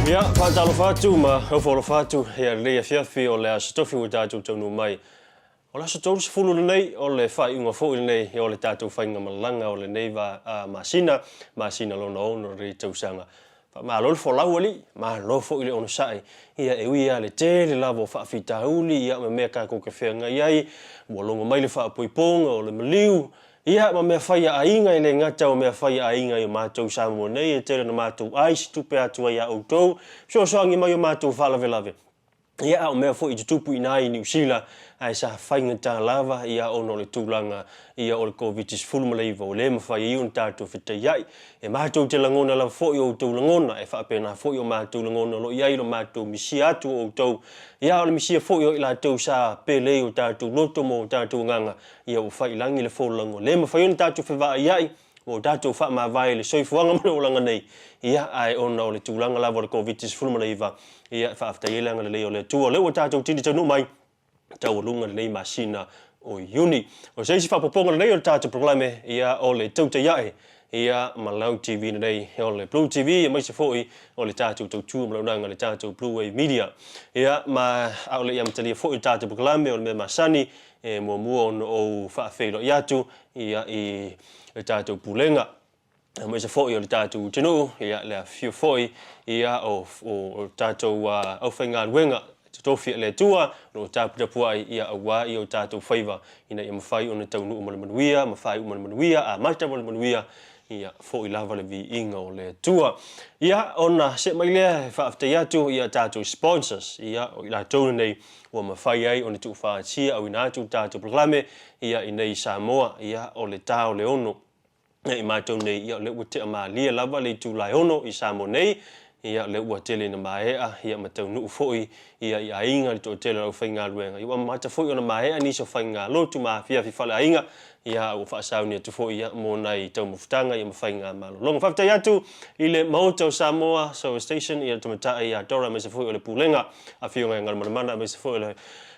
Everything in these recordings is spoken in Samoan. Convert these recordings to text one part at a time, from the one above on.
Ia, faatalofa atu ma ofoalofa atu i lenei afiafi o le Aso Tofi ua tatou taunuu mai. O le aso 30 lenei o le faaiuga foi lenei o le tatou faigamalaga o lenei masina, masina lona ono o lenei tausaga. Faamalo le folau alii, malo foi le onosai. Ia e ui lava i le tele lava o faafitauli ia ma mea tatou te feagai ai, ua logo mai le faapoipoga o le maliu, ia ma mea fai a aiga e le gata o mea fai a aiga i o matou Samoa nei e tele na matou ai se tupe atu ai ia outou, fesoasoani mai o matou faalavelave. Ia, a o mea foi i tutupu i ina i Niu Sila, ae sa faigata lava, ia, ona o le tulaga, ia, o le Koviti-19, ua le mafai ai ona tatou fetaiai. E matou te lagona lava foi o outou lagona, e faapena foi o matou lagona o lo o i ai lo matou misia atu o outou, ia, a o le misia foi o i latou sa pele i o tatou loto ma o tatou agaga, ia, ua fai i lagi le fololaga, ua le mafai ona tatou fevaaiai, Ua tatou faamavae i le soifuaga ma le olaga nei, ia, ae ona o le tulaga lava o le Koviti-19, ia, e faafetai ai le agalelei o le Atua. O lea ua tatou tini taunuu mai, taualuga lenei masina o Iuni. O se isi faaopoopoga lelei o le tatou polokalame, ia, o le tautai ae, ia, ma lau TV lenei, o le Blue TV, aemaise foi o le tatou tautua ma le auaunaga a le tatou Blue Wave Media. Ia, ma a o le i amatalia foi le tatou polokalame, o le mea masani, e muamua ona ou faafeiloai atu ia i le tatou Pulega aemaise foi o le tatou atunuu, ia le afifio foi ia o o tatou aufaigaluega totofi a le Atua o lo o taputapuai ia aua ia o tatou faiva ina ia mafai ona taunuu ma le manuia ma faaiu ma le manuia, amata ma le manuia, ia foi lava le viiga o le Atua. Ia ona see mai lea e faafetai atu ia tatou sponsors, ia o i latou lenei ua mafai ai ona tuufaatia auina atu le tatou polokalame ia i nei i Samoa, ia o le ta o le ono ia i matou nei, ia o lea ua tea malie lava le itula e ono i Samoa nei, ia o lea ua tele ina maea ia ma taunuu foi ia i aiga le toatele o le aufaigaluega. Ia ua amata foi ona maea nisi o faigalotu ma afiafi faleaiga, ia ua faasauni atu foi ia mo nai taumafataga ia ma faigamalologa. Faafetai atu i le Maota o Samoa Service Station, ia le tamaitai ia Dora aemaise foi o le Pulega Afioga ia Galumalemana aemaise foi o le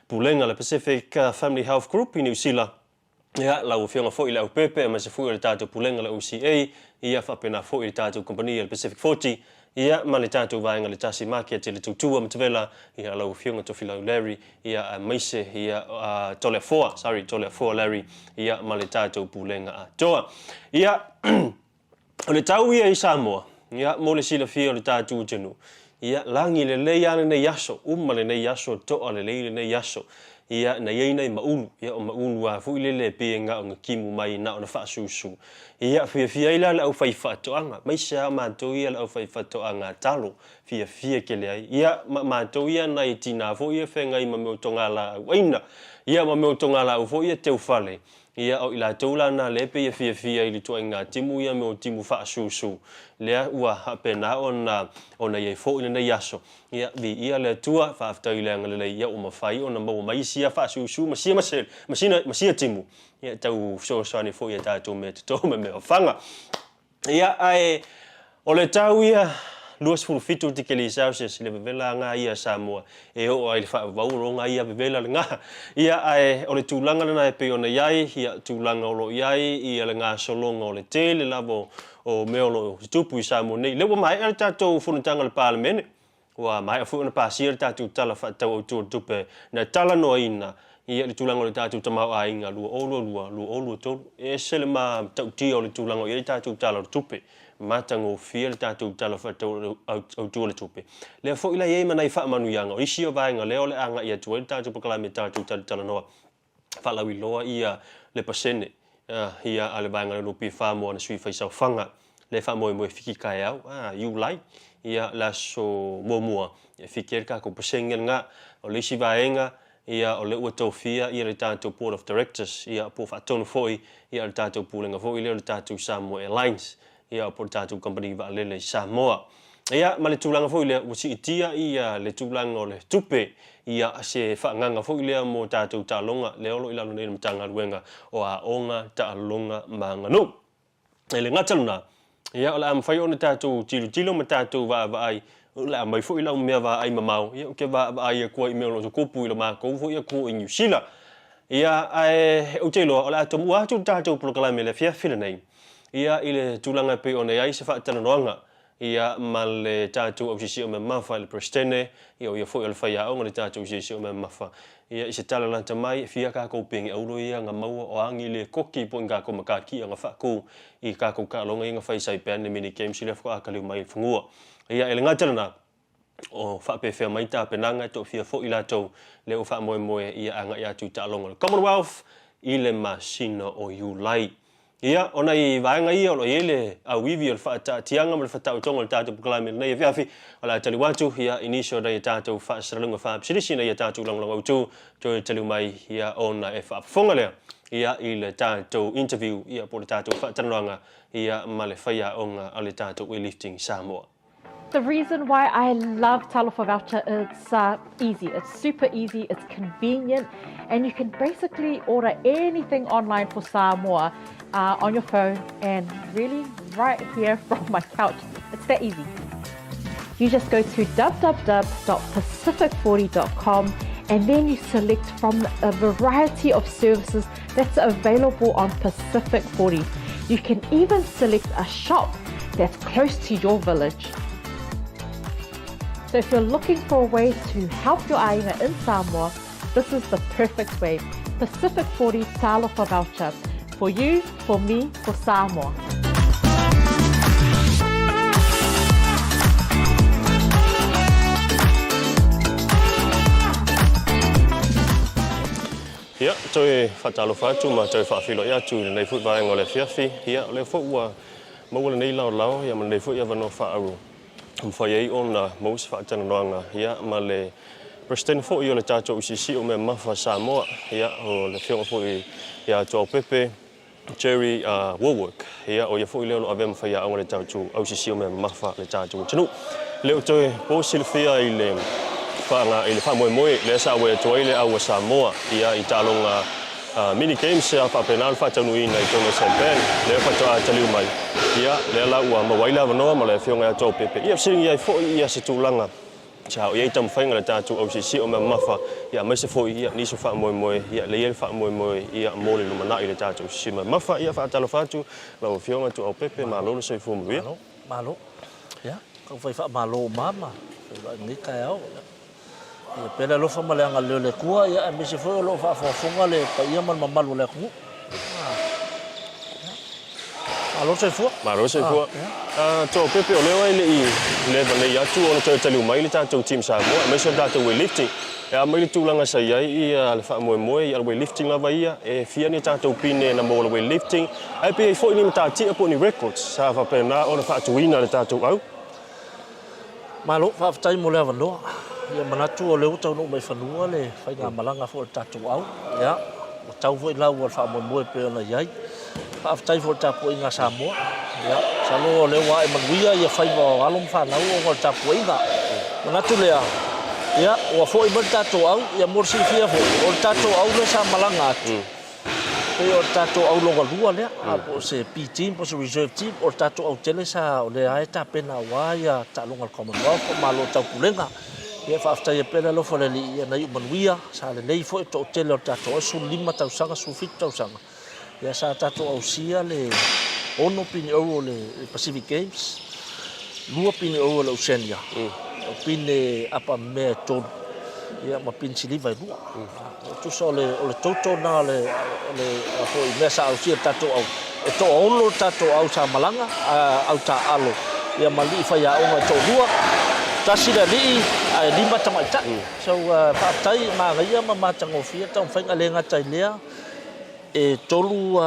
Pulega a le Pacific Family Health Group i Niu Sila, ia lau Afioga foi i le Aupepe aemaise foi o le tatou Pulega le OCA, ia faapena foi i le tatou Kamupani a le Pacific 40, ia ma le tatou Vaega le Tasi Maketi le Tautua ma Tavela, ia lau Afioga Tofilau Larry, ia aemaise ia Toleafoa, sorry Toleafoa Larry, ia ma le tatou Pulega atoa. Ia O le tau ia i Samoa, ia, mo le silafia o le tatou atunuu, ia, lagi lelei lava lenei aso, uma lenei aso, toa lelei lenei aso. Ia, na i ai nai maulu, ia, o maulu lava foi lele e pei e na ona timu mai na ona faasusu. Ia, fiafia ai la le aufaifaatoaga, aemaise lava matou ia le aufaifaatoaga talo, fiafia tele ai. Ia, ma matou ia nai tina foi ia feagai ma mea o togalaau aina, ia, ma mea o togalaau foi ia teufale, Ia, o i latou la na lea e pei e fiafia i le ituaiga timu ia me o timu faasusu, lea ua faapena ona, ona i ai foi lenei aso. Ia, viia le Atua, faafetai i le agalelei, ia ua mafai ona maua mai sia faasusu ma sia masele, ma sina, ma sia timu, ia, e tau fesoasoani foi i a tatou mea toto ma mea fafaga. Ia, ae o le tau ia 27 tikeli Celsius i le vevela aga ia a Samoa e oo ai i le faavavau o loga ia vevela lena. Ia, ae o le tulaga lena e pei ona i ai, ia, tulaga o lo o i ai ia le gasologa o le tele lava o mea o lo o tutupu i Samoa nei. Lea ua maea le tatou fonotaga a le Palemene, Ua maea foi ona pasia le tatou Tala Faatatau Autu o le Tupe na talanoaina i le tulaga o le tatou tamaoaiga 2022, 2023. E ese le matautia o le tulaga o i ai le tatou Tala o le Tupe. Matagofie le tatou Tala Faatatau Autu o le Tupe. Lea foi la e i ai ma nai faamanuiaga o isi o vaega lea o le a agai atu ai le tatou polokalame tatou talatalanoa faalauiloa ia le pasene ia a le vaega o le NPF mo ana sui faisaofaga lea e faamoemoe e fiki taeao, Iulai, ia le aso muamua e fiki ai le tatou pasene lena. O le isi vaega ia o lea ua tofia ia le tatou Board of Directors ia po o faatonu foi ia le tatou Pulega foi lea o le tatou Samoa Airlines. Ia, po o le tatou kamupani vaalele i Samoa. Ia, ma le tulaga foi lea, ua siitia ia le tulaga o le tupe, ia, se faaagaga foi lea mo tatou taaloga, lea o lo o i lalo nei o le Matagaluega o Aoga, Taaloga ma Aganuu. E le gata lena, ia, o le a mafai ona tatou tilotilo ma tatou vaavaai, o le a aumai foi lau mea vaai mamao, ia, ou te vaavaai atu ai i mea o lo o tutupu i le matou foi atunuu i Niu Sila. Ia, ae ou te iloa o le a tomua atu le tatou polokalame i le afiafi lenei, ia, i le tulaga e pei ona i ai se faatalanoaga, Ia, ma le tatou ausiasi o mea-mamafa i le Peresetene, ia o ia foi o le faiaoga i le tatou ausiasi o mea-mamafa. Ia, i se tala lata mai, e fia kākou penge auro ia nga maua o agi le koki po i kākou makakia nga faaku i kākou kaaloga ia nga fai Saipan le mini games i lea faatoa kaliu mai i le fanua. Ia, e le gata lena, o faapefea mai tapenaga e toafia foi latou lea ua faamoemoe ia agai atu i taaloga o le Commonwealth i le masina o Iulai. Ia, o nai vaega ia o lo o i ai le auivi o le faataatiaga ma le fataotoga o le tatou polokalame i lenei afiafi, o le a taliu atu ia i nisi o nai a tatou faasalalauga faapisinisi ina ia tatou lagolago autu toe taliu mai ia ona e faafofoga lea ia i le tatou interview ia po o le tatou faatalanoaga ia ma le faiaoga a le tatou Weightlifting Samoa. The reason why I love Talofa Voucher it's uh, easy. It's super easy, it's convenient, and you can basically order anything online for Samoa uh, on your phone and really right here from my couch. It's that easy. You just go to www.pacific40.com and then you select from a variety of services that's available on Pacific 40. You can even select a shop that's close to your village. So if you're looking for a way to help your aina in Samoa, this is the perfect way. Pacific 40 Talofa Voucher. For you, for me, for Samoa. Ia, toe faatalofa atu ma toe faafeiloai atu i lenei foi vaega o le afiafi. Ia, o lea foi ua maua lenei laolao ia ma lenei foi avanoa faaauro e mafai ai ona maua se faatalanoaga ia ma le Peresetene foi o le tatou UCC o Meamamafa Samoa, ia, o le Afioga foi ia Tuaopepe Jerry Wallwork, ia, o ia foi lea o lo o avea ma faiaoga i le tatou ausiasi o mea mamafa a le tatou atunuu. E le o toe po silafia i le faaga, i le faamoemoe lea sa auai atu ai le au a Samoa, ia, i taaloga mini games sa faapena ona faataunuuina i totonu o Saipan, lea faatoa taliu mai, ia, lea la ua maua ai le avanoa ma le Afioga ia Tuaopepe, ia, fesiligia ai foi ia se tulaga Sa oo i ai taumafaiga a le tatou ausiasi o mea mamafa, ia aemaise foi ia nisi o faamoemoe, ia lea i ai le faamoemoe ia mo le lumanai i le tatou ausiasi o mea mamafa. Ia faatalofa atu lau Afioga Tuaopepe, malo le soifua manuia. Malo, malo. Ia, taumafai faamalo uma ma feiloai i lenei taeao. Ia pea le alofa ma le agalelei o le Atua, ia aemaise foi o lo o faafogafoga le paia ma le mamalu o le atunuu. Malo le soifua. Malo le soifua. Tuaopepe, o lea e le i leva nei atu ona toe taliu mai le tatou Team Samoa, aemaise o le tatou weightlifting. E a mai le tulaga sa i ai le faamoemoe i le weightlifting lava ia, e fia ni tatou pine na maua i le weightlifting, ae pe i ai foi ni matatia po o ni records sa faapena ona faatuina e le tatou au. Malo, faafetai mo le avanoa. Ia manatu o lea ua taunuu mai i fanua le faigamalaga foi a le tatou au. Ia, ua tau foi lau o le faamoemoe e pei ona i ai. Faafetai foi i le tapuaiga a Samoa. Ia, masalo o lea ua ae manuia ia faiva o alo ma fanau ona o le tapuaiga. Manatu lea, ia, ua foi mai le tatou au, ia mo le silafia foi, o le tatou au lea sa malaga atu, Pei o le tatou au lona lua lea, po o se B team po o se reserve team, o le tatou au tele sa o lea lava e tapena aua ia taaloga a le Commonwealth po o Malo o Taupulega. Ia faafetaia pea le alofa o le Alii ia na iu manuia, sa lelei foi le toatele o le tatou au, 15 tausaga, 17 tausaga, ia sa tatou ausia le 6 pine auro o le Pacific Games, 2 pine auro o le Oceania, o pine apamea e 3, ia ma pine siliva e 2. E tusa o le, o le total na o le, o le a foi mea sa ausia e le tatou au. E toaono le tatou au sa malaga, a, au taaalo, ia ma alii faiaoga e toalua. Tasi le alii ae lima tamaitai. So, faafetai, manaia ma matagofie le taumafaiga, e le gata i lea, e tolu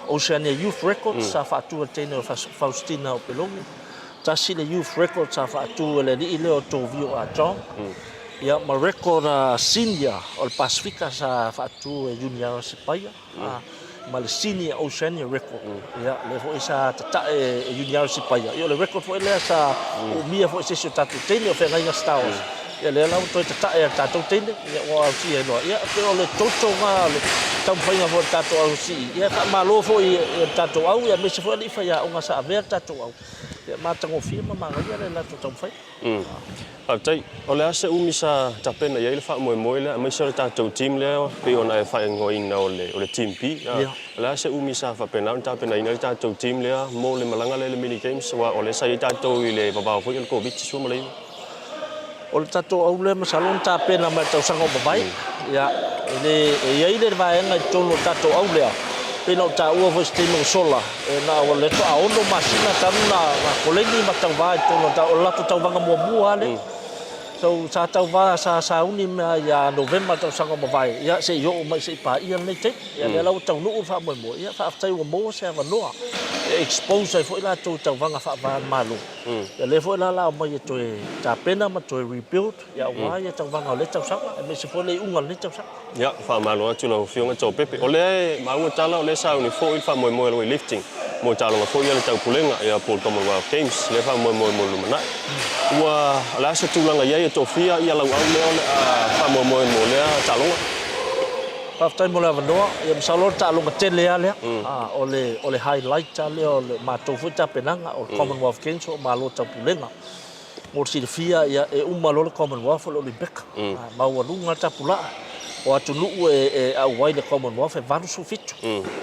Oceania Youth Records sa faatu e le teine o Faustina Opeloge. Tasi le youth record sa faatu e le alii lea o Tovio Ah John, ia ma record senior o le Pasifika sa faatu e Uniara Sipaia, ma le senior Oceania record, ia lea foi sa tatae e Uniara Sipaia. Ia o le record foi lea sa uumia foi e se isi o tatou teine o Feagaiga Star Wars. Ia lea la ua toe tatae e le tatou teine, ia ua ausia ai loa. Ia pei o le total na o le taumafaiga foi a le tatou ausi, ia e faamalo foi i le tatou au, ia aemaise foi alii faiaoga sa avea le tatou au. Ia matagofie ma manaia le latou taumafaiga. Faafetai. O le a se umi sa tapena i ai le faamoemoe lea aemaise o le tatou team lea pei ona e faaigoaina o le o le Team B. O le a se umi sa faapena ona tapenaina ai le tatou team lea mo le malaga lea i le Mini Games aua o lea sa i ai tatou i le vavao foi o le Koviti-19? O le tatou au lea masalo na tapena mai i le tausaga ua mavae. Ia, e le, e i ai le vaega i totonu o le tatou au lea, pei ona ou taua foi i se taimi ua sola, e na o le faatoa ono masina talu na koleni ma tauva i totonu o le latou tauvaga muamua lava lea. So, sa tauva, sa sauni mea ia Novema i le tausaga ua mavae, ia se i oo mai se i paia lenei taimi. Ia lea la ua taunuu le faamoemoe, ia faafetai ua maua se avanoa e expose ai foi latou i tauvaga faava-o-Malo. Ia lea foi la o le a aumai e toe tapena ma toe rebuild ia aua ia tauvaga o lea tausaga aemaise foi le iuga o lenei tausaga. Ia, faamalo atu i lau Afioga Toapepe. O lea e maua tala o lea e sauni foi le faamoemoe o le weightlifting mo taaloga foi a le Taupulega, ia po o le Commonwealth Games, lea faamoemoe mo le lumanai. Ua, o le a se tulaga i ai e tofia ia lauau lea o le a faamoemoe mo lea taaloga? Faafetai mo le avanoa. Ia masalo o le taaloga tele lava lea. O le, o le highlight lava lea o le matou foi tapenaga, o le Commonwealth Games o Malo Taupulega. Mo le silafia, ia, e uma loa le Commonwealth o le Olympeka. Maualuga le tapulaa o atunuu e auai i le Commonwealth e 87.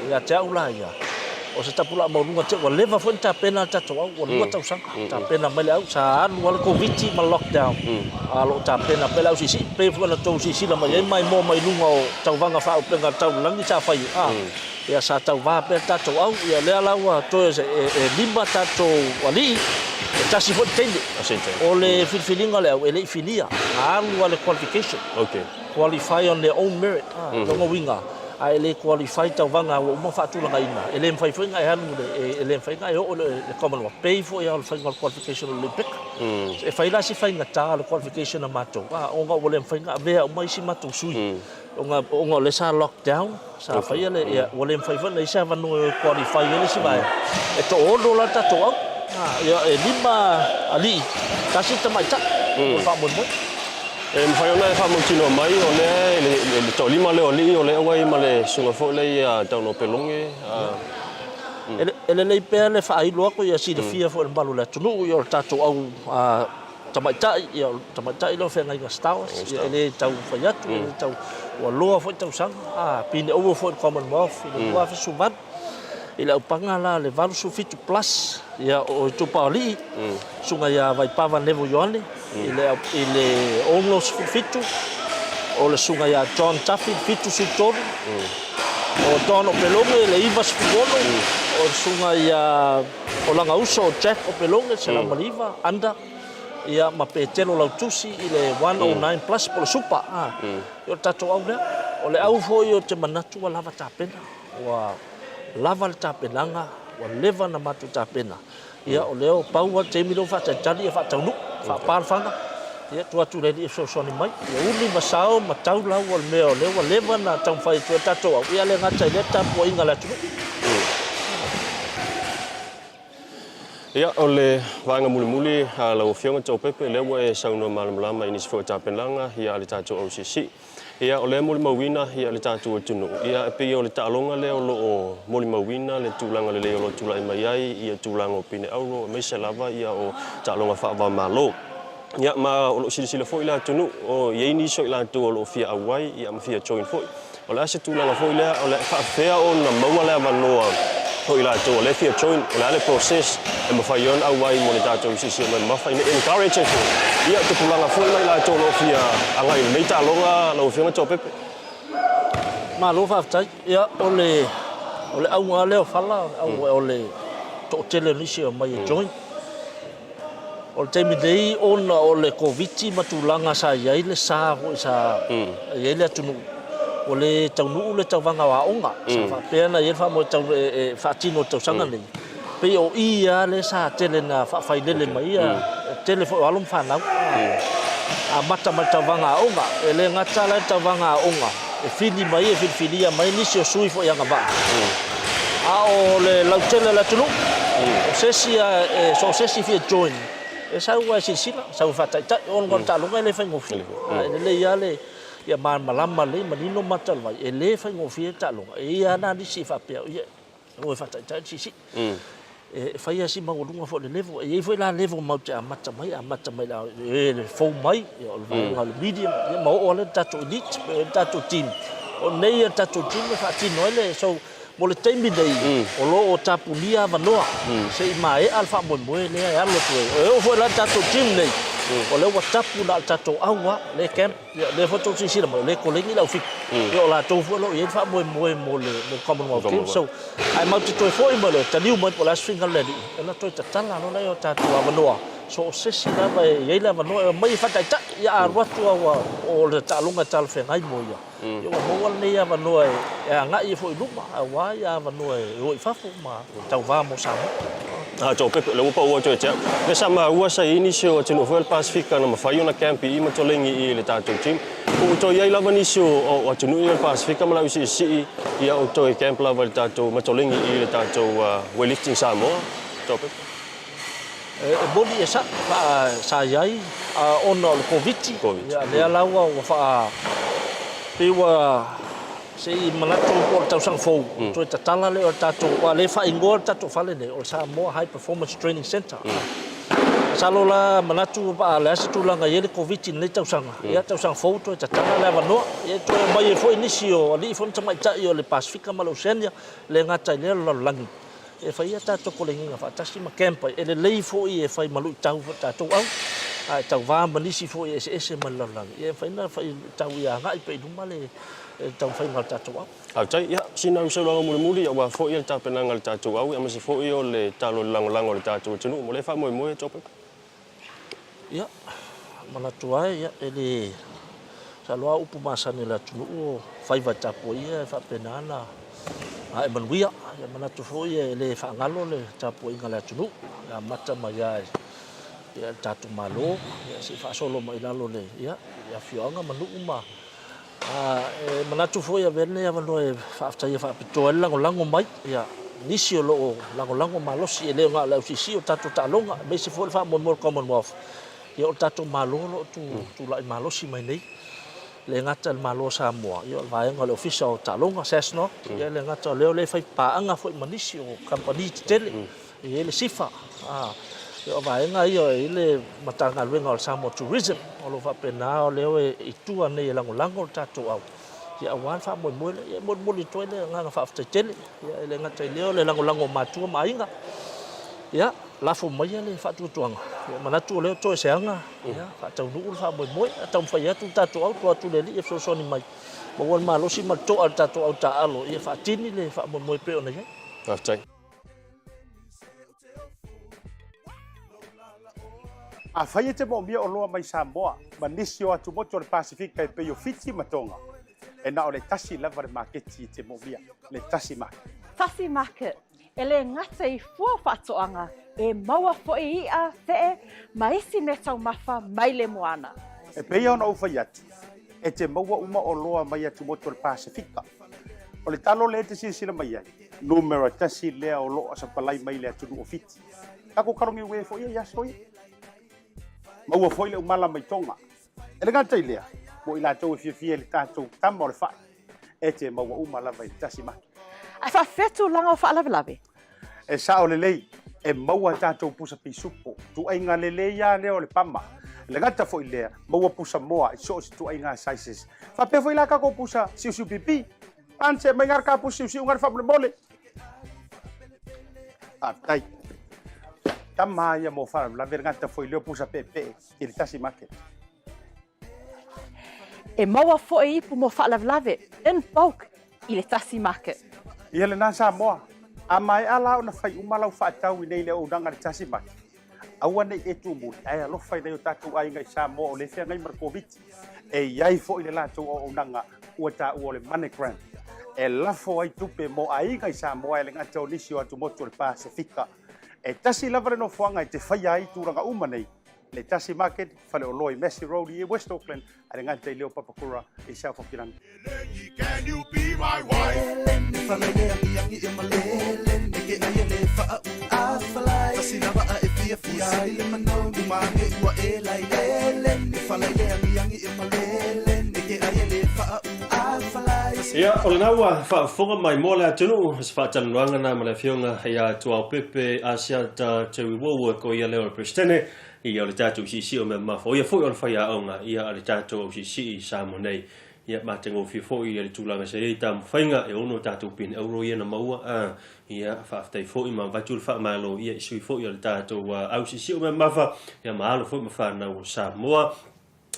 Ia te au la ia, o se tapulaa maualuga tele. Ua leva foi ona tapena le tatou au, ua 2 tausaga tapena mai le au. Sa alu lava le Koviti ma le lockdown, a o lo o tapena pea le au siisii. Pei foi ona outou silasila mai ai ma maimoa mai luga o tauvaga faaupega a le taulagi sa fai, a, ia sa tauva pea le tatou au. Ia lea la ua toe e 5 tatou alii, e tasi foi le teine. O le filifiliga o le au, e le i filia, na alu lava i le qualification. Qualify on their own merit, a, lona uiga, a e le qualify tauvaga ua uma ona faatulagaina, e le mafai foi ona e alu i le, e le mafai ona e oo i le Commonwealth. Pei foi lava o le faiga o le qualification o le Olympic. E fai la si faigata o le qualification a matou, a, ona ua le mafai ona avea uma isi matou sui, ona, ona o lea sa lockdown, sa faia le, ia, ua le mafai foi ona i ai se avanoa e o e qualify ai le isi vaega. E toaono la le tatou au, a, ia, e lima alii, tasi le tamaitai mo le faamoemoe. E mafai ona e faamautinoa mai o lea i le toalima lea o alii o lea ua i ai ma le susuga foi lea ia Taunoa Peloge, a. E lelei pea le faailo atu ia silafia foi e le mamalu o le atunuu ia o le tatou au tamaitai, ia o le tamaitai lea o Feagaiga Stowers, ia e le tau fai atu, e le tau, ua loa foi tausaga, a, pine over foi i le Commonwealth i le 2018, i le aupaga la le 87 plus, ia o Itupaoalii, susuga ia Vaipava Neville Ioane, i le, i le 67, o le susuga ia John Duffy, le 73, o Don Opeloge i le 96, o le susuga ia o lana uso o Jack Opeloge, 109, under, ia ma Petelo Lautusi i le 109 plus po o le super. A, ia o le tatou au lea. O le au foi ou te manatu ua lava tapena, ua lava le tapenaga, ua leva ona matou tapena. Ia, o lea ua pau lava le taimi lea ua faatalitali ia faataunuu, faapa le fana, ia tuu atu i le Alii e fesoasoani mai. Ia uli ma sao ma tau lau o le mea o lea ua leva ona taumafai atu ai le tatou au, ia le gata i lea tapuaiga a le atunuu. Ia, o le vaega mulimuli a lau Afioga Toapepe, lea ua e saunoa malamalama i nisi foi o tapenaga a le tatou OCC. Ia, o lea e molimauina ia le tatou atunuu, ia, e pei o le taaloga lea o lo o molimauina le tulaga lelei o lo o tulai mai ai ia tulaga o pine auro aemaise lava ia o taaloga faava-o-Malo. Ia, ma o lo o silasila foi le atunuu, o i ai nisi o i latou o lo o fia auai ia ma fia join foi. O le a se tulaga foi lea, o le a faapefea ona maua le avanoa o i latou o lea e fia join, o le a le process e mafai ai ona auai mo le tatou siosioma mamafa ina ia encourage ai foi ia tupulaga foi ma i latou o lo o fia agai i lenei taaloga lau Afioga Toapepe. Malo faafetai. Ia, o le, o le auga lava lea o Fala, o le auga o le toatele o nisi e omai e join. O le taimi nei ona o le Koviti ma tulaga sa i ai le sa foi sa i ai le atunuu, ua le taunuu le tauvaga o aoga. Sa faapea ona i ai le faamoemoe tau e faatino i le tausaga lenei. Pei o i lava lea sa tele ina faafailele mai ai le tele foi o alo ma fanau. Amata mai le tauvaga aoga. E le gata la i le tauvaga aoga, e fili mai e filifilia mai nisi o sui foi agavaa. A o le lautele o le atunuu, o se isi e so o se isi e fia join, e sau lava e silasila, sau e faataitai, ona o le taaloga e le faigofie. E lelei lava le ia malamalama lelei, manino mata o le vai, e le faigofie le taaloga. E i ai lava nisi e faapea, ia, o e faataitai le siisii. E fai lava si maualuga foi o le level. E i ai foi la level matou te amata mai, amata mai i le fou mai, o le vaega o le medium, ia ma oo lava lea i le tatou elite, po o le tatou team. O nei le tatou team e faatino ai le, so mo le taimi nei, o lo o tapunia avanoa se i maea le faamoemoe lea e alu atu ai. E oo foi la i le tatou team nei, o lea ua tapu na o le tatou au lava, lea e camp. Ia, o lea foi tou silasila mai, o lea e koleni le au Fitu. Ia, o latou foi o lo o i ai le faamoemoe mo le Commonwealth Games. So, ae matou te toe foi mai loa, taliu mai po o le a se finagalo o le Alii, ona toe tatala loa lea o tatou avanoa. So, o se isi lava e i ai le avanoa e omai e faataitai, ia a alu atu lava ua, o le taaloga e talafeagai mo ia, ia ua maua lenei avanoa e agai ai foi i luma, aua ia avanoa e o i fafo ma tauva mo Samoa. A tau pepe, lea ua pau atu ia te au. Lea sa maua sa i ai nisi o atunuu foi o le Pasefika na mafai ona camp i i ma toleni i le tatou team. Po ua toe i ai lava nisi o atunuu ia o le Pasefika ma lau siisii ia o toe camp lava i le tatou ma toleni i le tatou Weightlifting Samoa. Tau pepe. E moni e sa, sa i ai ona o le Koviti. Ia lea la ua faa, pei ua Se i manatu po o le tausaga fou, toe tatala lea o le tatou, aua o lea e faaigoa le tatou fale nei, o le Samoa High Performance Training Centre. Masalo la manatu a o le a se tulaga e i ai le Koviti i lenei tausaga, ia tausaga fou toe tatala le avanoa, ia toe omai ai foi nisi o alii foi ma tamaitai o le Pasefika ma le Oceania, e le gata i lea o le lalolagi, e fai a tatou kolegiga faatasi ma camp ai. E lelei foi e fai ma luitau foi i le tatou au, a e tauva ma nisi foi e eseese mai le lalolagi, ia e mafai ona fai luitau ia agai pea i luma le taumafaiga o le tatou au. Faafetai. Ia, sina au saunoaga mulimuli aua foi le tapenaga a le tatou au, aemaise foi o le talo i le lagolago a le tatou atunuu mo lea faamoemoe, Topepe. Ia, manatu ai, ia, e le masalo lava upu masani a le atunuu o faiva e tapuaia e faapena ona ae manuia. Ia manatu foi e le faagalo le tapuaiga a le atunuu, e amata mai lava i le tatou Malo, ia se i faasolo mai i lalo i le afioaga ma nuu ma E manatu foi e avea lenei avanoa e faafetaia faapitoa ai le lagolago mai ia nisi o lo o lagolago malosi e le na o le ausiisii o tatou taaloga aemaise foi le faamoemoe o le Commonwealth. Ia o le tatou Malo o lo o tulai malosi mai nei, e le gata i le Malo o Samoa, ia o le vaega o le Ofisa o Taaloga, SASNOC, ia e le gata o lea o lea e fai paaga foi ma nisi o kamupani tetele. E i ai le SIFA, o vaega ia e i ai le Matagaluega o le Samoa Tourism, o lo o faapena o lea e i tua nei e lagolago le tatou au, ia aua le faamoemoe lea. Ia e molimoli atu ai le agaga faafetai tele, ia e le gata i lea o le lagolago o matua ma aiga, ia lafo maia le faatuatuaga, ia manatu o lea o toe se aga, ia faataunuu le faamoemoe, a taumafai atu le tatou au, tuu atu i le Alii e fesoasoani mai, maua le malosi ma le toa o le tatou au taaalo, ia faatini le faamoemoe e pei ona i ai. Faafetai. Afai e te moomia oloa mai Samoa ma nisi o atumotu o le Pasefika e pei o Fiti ma Tonga, e na o le tasi lava le maketi e te moomia, le Tasi Market. Tasi Market, e le gata i fua faatoaga, e maua foi i'a, fe'e, ma isi meataumafa mai le moana. E pei ona ou fai atu, e te maua uma oloa mai atumotu o le Pasefika. O le talo lea e te silasila mai ai, Numera tasi lea o lo o sapalai mai le atunuu o Fiti. Tatou kalogiue foi ia i aso ia. Maua foi le umala mai Tonga. E le gata i lea, mo i latou e fiafia i le tatou tama o le fai, e te maua uma lava i le tasi maki. Ae faafefea tulaga o faalavelave? E sao lelei, e maua tatou pusa pisupo, tuaiga lelei lava lea o le pama. E le gata foi i lea, maua pusa moa i so o se tuaiga sizes. Faapea foi la tatou pusa siusiu pipi. Ance mai ngā ka pusi usi unga faamolemole. Faafetai. Tama ia mo faalavelave le gata foi leo pusa peepee i le tasi market. E maua foi ipu mo faalavelave in bulk i le tasi market. Ia lena Samoa, a maea la ona fai uma lau faatau i nei le auaunaga i le tasi market, Aua ne i e tumuli, ae alofa i nai o tatou aiga i Samoa o lea e feagai ma le Koviti. E i ai foi le latou auaunaga ua taua o le MoneyGram, e lafo ai tupe mo aiga i Samoa e le gata o nisi o atumotu o le Pasefika. E tasi lava le nofoaga e te faia ai tulaga uma nei, le Tasi Market, faleoloa i Massey Road i West Auckland, a le gata i leo Papakura i South Hokirangi. Ia, o lena ua faafofoga mai mo le atunuu se faatalanoaga na ma le Afioga ia Tuaopepe Asiata Teuiwowo ko ia lea o le Peresetene ia o le tatou siisii o mea mamafa. O ia foi o le faiaoga ia a le tatou au siisii i Samoa nei. Ia matagofie foi ia le tulaga sa i ai taumafaiga e ono tatou pine auro ia na maua a ia faafetai foi ma avatu le faamalo ia i sui foi o le tatou au siisii o mea mamafa ia ma alo foi ma fanau o Samoa.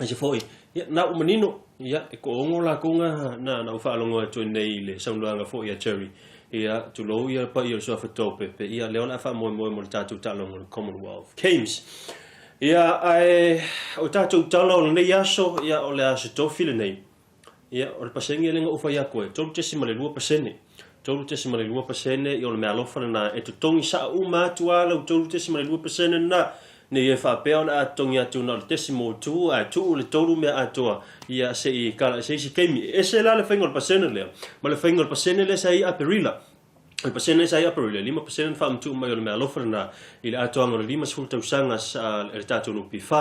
Aise foi, ia, na ua manino, ia, e toaono latou na, na, na ou faalogo atu ai nei i le saunoaga foi a Jerry, ia, tulou ia le paia o le suafa Tuaopepe, ia, lea o le a faamoemoe mo le tatou taaloga o le Commonwealth Games. Ia, ae o tatou tala o lenei aso, ia, o le aso tofi lenei, ia, o le pasene lea na ou fai atu ai, 3.2%. 3.2% ia o le meaalofa lena e totogi sao uma atu lava lau 3.2% lena, ne i e faapea o le a totogi atu na o le 0.2 ae tuu le 3 mea atoa ia se i kala i se isi taimi. E ese la le faiga o le pasene lea ma le faiga o le pasene lea sa i Aperila. O le pasene lea sa i Aperila, e 5% le faamatuu mai o le meaalofa lena i le atoaga o le 50 tausaga e le tatou NPF.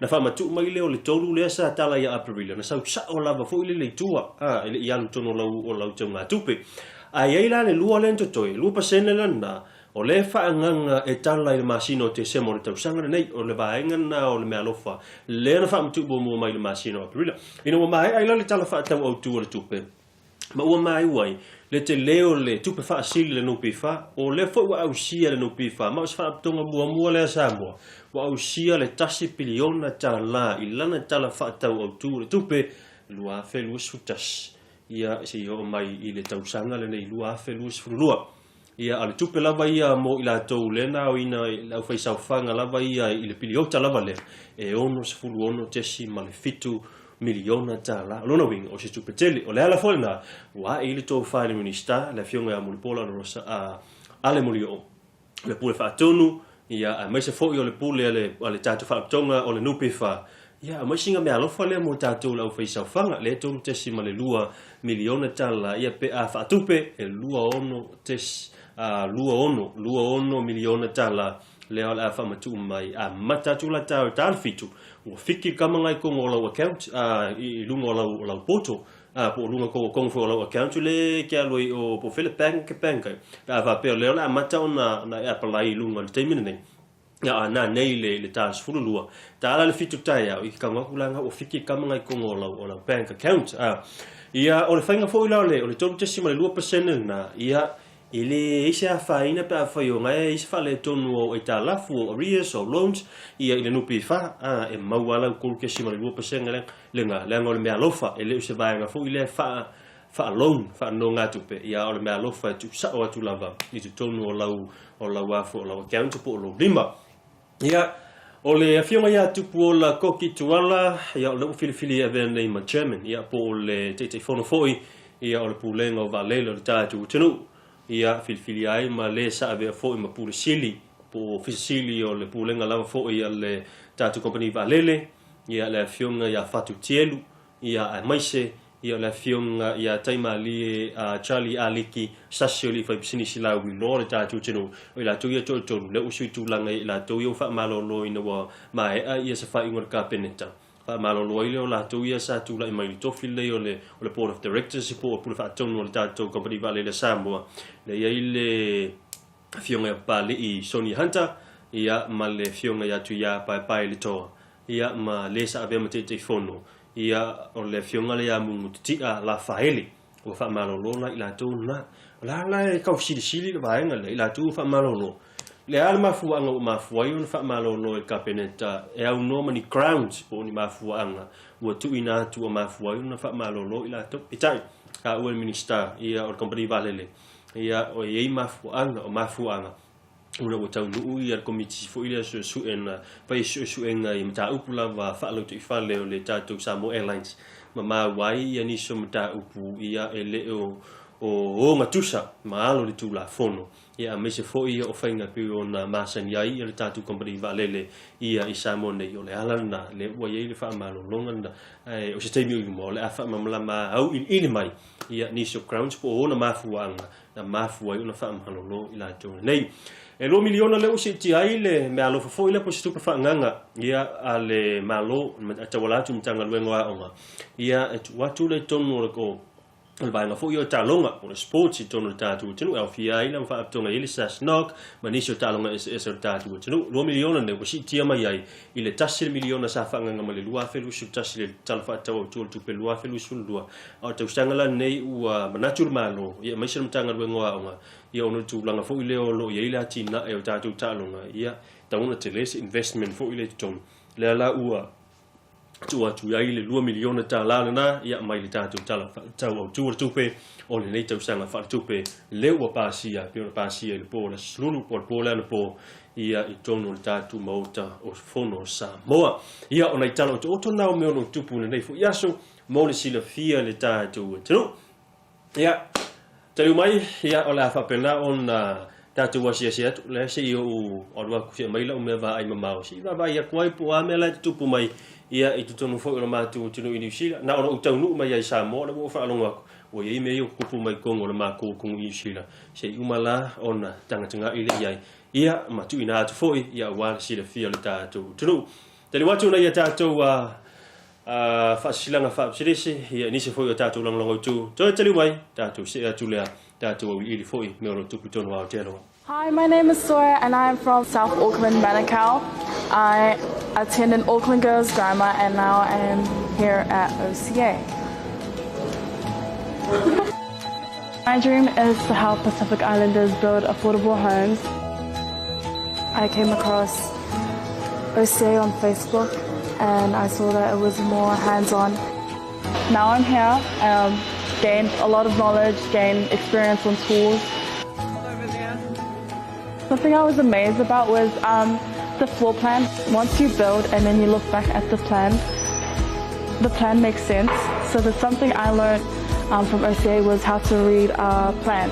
Na faamatuu mai lea o le 3 lea sa tala ia Aperila, na sau sao lava foi lele i tua, a, e le i alu tonu o lau, o lau teugatupe. Ae i ai la le 2 lea na totoe, 2% la lena, o lea e faaagaga e tala i le masina o Tesema o le tausaga lenei, o le vaega lena o le meaalofa lea na faamatuu muamua mai i le masina o Aperila. Ina ua maea ai la le Tala Faatatau Autu o le Tupe, ma ua maua ai le tele o le tupe faasili i le NPF, o lea foi ua ausia e le NPF, ma o se faalapotopotoga muamua lea a Samoa ua ausia le $1 piliona i lana Tala Faatatau Autu o le Tupe 2021, ia seia oo mai i le tausaga lenei 2022. Ia, a o le tupe lava ia mo i latou lea na aoina i le aufaisaofaga lava ia i le piliota lava lea, e $66.7 miliona tala. O lona uiga, o se tupe tele. O le ala foi lena, ua ae i le tofa i le Minisita, le Afioga ia Mulipola Anarosa a Ale Molioo, le Pule Faatonu, ia, aemaise foi o le Pule a le, a le tatou Faalapotopotoga o le NPF, Ia, aumai sina meaalofa lea mo tatou le aufaisaofaga, lea e $3.2 miliona tala, ia pe a faatupe, e 26, 26 miliona tala lea o le a faamatuu mai. Amata atu la taeao i tala fitu, ua fiki le kama ngai kogo o lau account, i luga o lau, o lau portal, po o luga kogo foi o lau account le ke alu ai o, po o fea le bank ke bank ai. Pe a faapea o lea o le a amata ona e apply i luga i le taimi lenei. Ia, a na nei le, le ta 12, tala le fitu taeao, i ke kau aku la nga ua fiki kama ngai kongo o lau, o lau bank account. A, ia, o le whainga foi la o le, o le 3.2% lena, ia, e le i se afaina pe a whai o ngai i se whale tonu o aitalafu o arrears o loans, ia i le NPF, a, e mau ala u 3.2% le, le nga, leaga o le mea alofa, e le o se vaega foi lea wha, wha-loan, wha-nongatupe, ia, o le mea alofa e tuusao atu lava i totonu o lau, o lau afu, o lau account po o lou lima. Ia, o le afioga ia Tupuola Koki Tuala, ia, o lea ua filifili e avea nei ma chairman, ia, po o le Taitaifono foi, ia, o le Pulega o Vaalele o le tatou atunuu. Ia, filifilia ai ma le sa avea foi ma Pule Sili, po o Ofisa Sili o le Pulega lava foi a le tatou Kamupani Vaalele, ia, le afioga ia Fatu Tielu, Ia, aemaise ia o le afioga ia Taimalie a Charlie Aliki Sasi o le faipisinisi lauiloa o le tatou atunuu. O i latou ia toatolu, lea ua sui tulaga ia i latou ia ua faamalolo ina ua maea ia se faaiuga a le Kapeneta. Faamalolo ai lea o latou ia sa tulai mai i le tofi lenei o le o le Board of Directors po o Pule Faatonu o le tatou Kamupani Vaalele a Samoa. Lea i ai le afioga ia Papali'i Sonia Hunter ia ma le afioga ia Tuiā Paepae Letoa. Ia, ma le sa avea ma Taitaifono, ia, o le afioga lea ia Mugutitia Lafaele, ua faamalolo la i latou na. O le a la e tau silisili le vaega lea, i latou ua faamalolo. Le a le mafuaaga ua mafua ai ona faamalolo e le Kapeneta e aunoa ma ni grounds po o ni mafuaaga ua tuuina atu ua mafua ai ona faamalolo i latou. Peitai, taua e le Minisita, ia, o le Kamupani Vaalele, ia, o i ai mafuaaga, o mafuaaga ona ua taunuu ia le Komiti foi lea suesue na fai suesuega i mataupu lava faalautoifale o le tatou Samoa Airlines ma maua ai ia nisi o mataupu ia e le o ogatusa ma alo le Tulafono ia aemaise foi ia o faiga pei ona masani ai ia le tatou kamupani vaalele ia i Samoa nei. O le ala lena lea ua i ai le faamalologa lena ae o se taimi o i luma o le a faamalamalama auiliili mai ia nisi o grounds po o ona mafuaaga na mafua ai ona faamalolo i latou nei. E 2 miliona lea ua siitia ai le meaalofa foi lea po o se tupe faaagaga ia a le Malo e tauala atu i Matagaluega o Aoga ia e tuu atu lea i totonu o le O le vaega foi o taaloga, o le sports i totonu o le tatou atunuu e aofia ai lana faalapotopotoga i le SASNOC ma nisi o taaloga eseese o le tatou atunuu. 2 miliona nei ua siitia mai ai i le 1 miliona sa faaagaaga mai le 2021 i le Tala Faatatau Autu o le Tupe 2022. A o le tausaga la lenei ua manatu le Malo ia aemaise le Matagaluega o Aoga ia ona o le tulaga foi lea o lo o i ai le atinae o tatou taaloga ia tatau ona tele se investment foi lea i totonu. Lea la ua tuu atu ai le $2 miliona lena ia mai le tatou Tala Faatatau Autu o le Tupe o lenei tausaga faaletupe lea ua pasia pei ona pasia i le po o le Aso Lulu po o le po lea anapo ia i totonu o le tatou Maota o Fono o Samoa. Ia o nai tala otooto na o mea o lo o tupu i lenei foi aso mo le silafia e le tatou atunuu. Ia, taliu mai, ia, o le a faapena ona tatou asiasi atu, lea se i ou alu atu se i aumai lau mea vaai mamao, se i vaavaai atu ai po o a mea la e tutupu mai, ia, i totonu foi o le matou atunuu i Niu Sila. Na ona ou taunuu mai lava i Samoa, lea ua ou faalogo atu, ua i ai mea ia ua tutupu mai totonu o le matou atunuu i Niu Sila, se i uma la ona tagatagai lea i ai, ia, ma tuuina atu foi, ia, aua le silafia o le tatou atunuu. Taliu atu nai a tatou faasilasilaga faapisilisi, ia, nisi foi o tatou lagolago itu, toe taliu mai, tatou see atu lea, tatou auiliili foi mea o lo o tupu i totonu o Aotearoa. Hi, my name is Sawyer and I am from South Auckland, Manukau. I attend an Auckland Girls Grammar and now I am here at OCA. My dream is to help Pacific Islanders build affordable homes. I came across OCA on Facebook and I saw that it was more hands-on. Now I'm here, um, gained a lot of knowledge, gained experience on tools. Something I was amazed about was um, the floor plan. Once you build and then you look back at the plan, the plan makes sense. So there's something I learned um, from OCA was how to read a plan.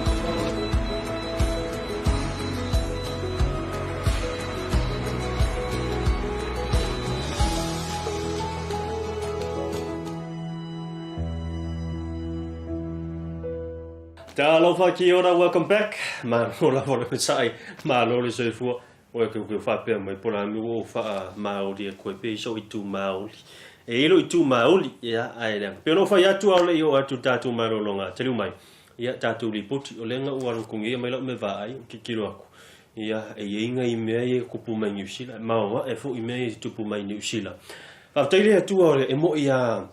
Talofa kia ora, welcome back. Malo lava le onosai, malo le soifua. Oe keukeu faapea mai po o le a mea ua ou faamaoli atu ai pea i sou itu maoli. E i ai lou itu maoli, ia, ae leaga. Pei ona ou fai atu a o le i oo atu i le tatou malologa, taliu mai, ia, tatou lipoti, o lea na ou alu atu nei aumai lau mea vaai, ou tilotilo atu, ia, e i ai nai mea ia e tupu mai Niu Sila, e maoae foi mea ia e tupu mai Niu Sila. Faafetai le Atua e moi lava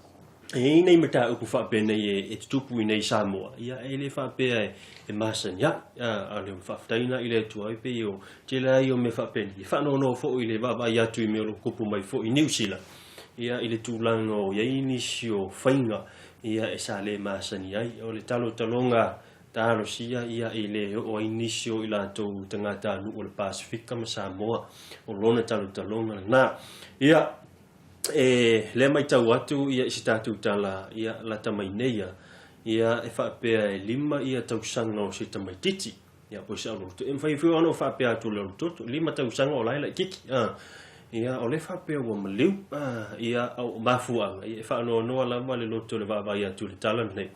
E i ai nai mataupu faapenei e tutupu i nei Samoa, ia e le faapea e masani ai, a o le faafetai lena i le Atua e pei o tele ai o mea faapenei, e faanoanoa foi i le vaavaai atu i mea o lo o tupu mai foi i Niu Sila, ia i le tulaga o i ai nisi o faiga ia e sa le masani ai. O le talotaloga talosia ia e le oo ai nisi o i latou tagatanuu o le Pasefika ma Samoa, o lona talotaloga lena. Ia, E lea matau atu ia i se tatou tala ia lata mai nei ia, ia e faapea e lima ia tausaga o se tamaititi ia po o se aulolo. E mafai foi ona ou faapea atu o le aulolo lima tausaga o la e laititi a. Ia o lea faapea ua maliu a, ia o mafuaaga ia e faanoanoa lava le loto i le vaavaai atu i le tala lenei.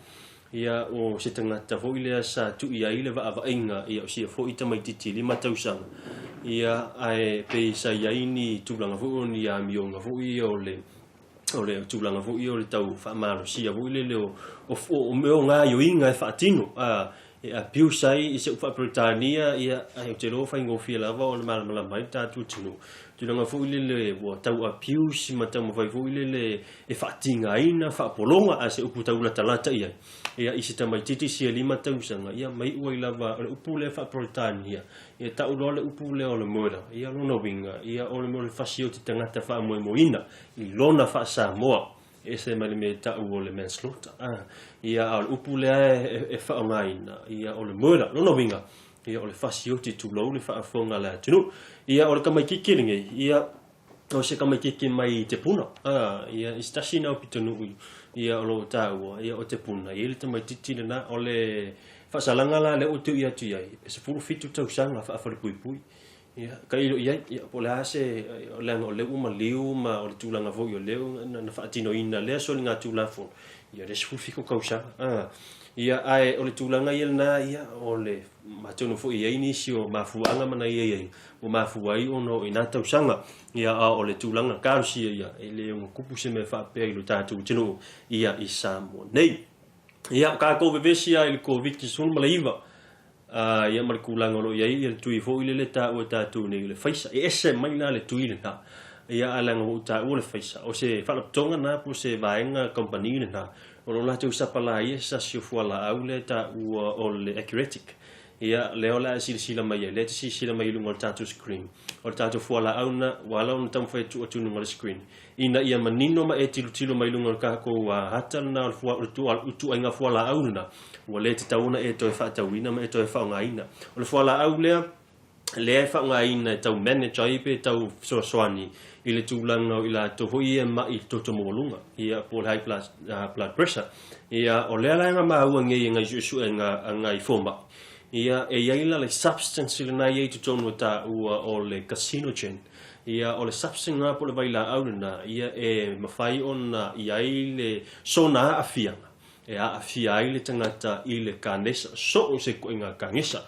Ia o se tagata foi lea sa tuu i ai le vaavaaiga ia o sia foi tamaititi lima tausaga ia ae pei sa i ai ni tulaga foi o ni amioga foi ia o le o le tulaga foi ia o le tau faamalosia foi lele o o, o mea o gaoioiga e faatino a e abuse ai i se upu faa-Peretania ia ae ou te iloa ua faigofie lava ona malamalama ai le tatou atunuu tulaga foi lele ua tau abuse ma taumafai foi lele e faatigaina, faapologa, a se upu tau latalata i ai, ia, i se tamaitiiti sia lima tausaga, ia, ma iu ai lava, o le upu lea faa-Peretania, ia, tau loa le upu lea o le murder, ia, lona uiga, ia, o le mea o le fasi o te tagata faamoemoeina i lona faa-Samoa, e ese mai le mea e tau o le manslaughter, a, ia, a o le upu lea e faaaogaina, ia, o le murder, lona uiga, ia, o le fasi o te tulou le faafofoga a le atunuu. Ia, o le tamaitiiti lenei, ia, o se tamaitiiti mai Te Puna, ā, ia, i se tasi na o pitonuu ia o lo o tāua, ia, o Te Puna, e i ai le tamaitiiti lena, o le faasalaga la lea ua tui atu i ai, e 17 tausaga faafalepuipui. Ia, tailo i ai, ia, po o le a se, leaga o lea ua maliu ma o le tulaga foi o lea na faatinoina lea soligatulafono, ia, o lea 17 tausaga, ā. Ia, ae o le tulaga ia lena, ia, o le, atonu foi e i ai nisi o mafuaaga ma nai aiaiga, ua mafua ai ona o i nā tausaga, ia, a o le tulaga talosia ia, e le ono tupu se mea faapea i lo tatou atunuu, ia, i Samoa nei. Ia, o tatou vevesi lava i le Koviti-19, ā, ia ma le tulaga o lo o i ai ia le tui foi lele e taua e tatou nei o le faisa. E ese mai la le tui lena, ia ae leaga ua ou taua le faisa, o se faalapotopotoga lena po o se vaega kamupani lena o lo o latou sapalaia se sasi o fualaau lea e taua o le Accuretic. Ia, lea o le a e silasila mai ai, lea e te silasila mai i luga o le tatou screen. O le tatou fualaau lena, ua ala ona taumafai e tuu atu i luga o le screen, ina ia manino ma e tilotilo mai luga o le tatou ata lena o le fua, o le ituaiga fualaau lena, ua le tatau ona e toe faatauina ma e toe faaaogaina. O le fualaau lea, lea e faaaogaina e tau manage ai pe tau fesoasoani i le tulaga o i latou foi ia e mai i le toto maualuga, ia po o le high blood, blood pressure. Ia, o lea la e maua nei e nai suesuega a nai fomai, ia, e i ai la le substance lena e i ai i totonu o taua o le carcinogen. Ia, o le substance lena po o le vailaau lena, ia e mafai ona i ai le sona aafiaga e aafia ai le tagata i le kanesa, so o se ituaiga kanesa.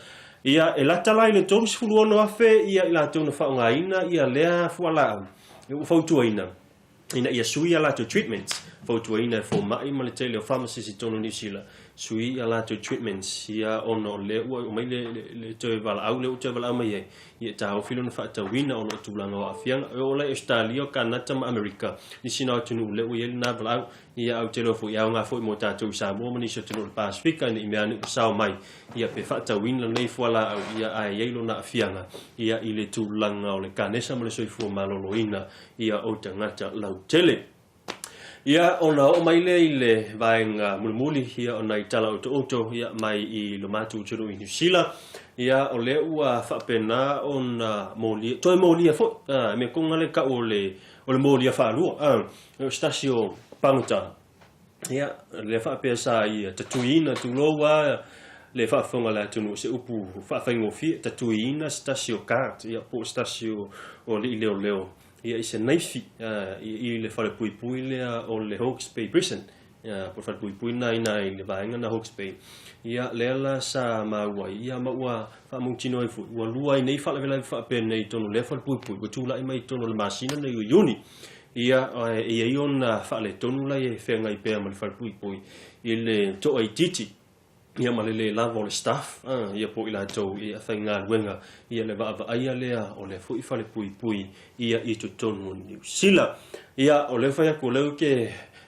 Ia, e lata la i le 36,000 ia i latou na faaaogaina ia lea fualaau, ua fautuaina ina ia sui a latou treatments, fautuaina e fomai ma le tele o pharmacists i totonu o Niu Sila, sui a latou treatments ia ona o lea ua aumai le, le, le toe valaau lea ua toe valaau mai ai, ia e taofi lona faatauina ona o tulaga o aafiaga. E oo la i Ausetalia, o Kanata ma Amerika, nisi na o atunuu lea ua i ai lena valaau. Ia ae ou te iloa foi e aoga foi mo tatou i Samoa ma nisi o atunuu o le Pasefika ina i mea ane ua sao mai ia pe faatauina lenei fualaau ia ae i ai lona aafiaga ia i le tulaga o le kanesa ma le soifua maloloina ia o tagata lautele. Ia ona oo mai lea i le vaega mulimuli ia o nai tala otooto ia mai i lo matou atunuu i Niu Sila. Ia o lea ua faapena ona molia, toe molia foi, a, mea tonu lava lea e tau o le, o le molia faalua, a, o se tasi o pagota, ia, lea faapea sa ia tatuiina, tulou lava le faafofoga a le atunuu i se upu faafaigofie, tatuiina se tasi o guard, ia, po o se tasi o, o alii leoleo, ia, i se naifi, a, i, i le falepuipui lea o le Hawke's Bay Prison, ia, po o le falepuipui lena i ina i le vaega lena Hawke's Bay, ia, lea la sa maua ai, ia, ma ua faamautinoa ai foi, ua lua ai nei faalavelave faapenei i totonu o lea falepuipui, ua tulai mai i totonu o le masina lenei o Iuni. Ia, e i ai ona faaletonu la e feagai pea ma le falepuipui i le toaitiiti, ia ma le le lava o le staff, ia po o i latou e faigaluega ia le vaavaaia lea o lea foi falepuipui ia i totonu o Niu Sila. Ia, o lea e fai atu, o lea ou te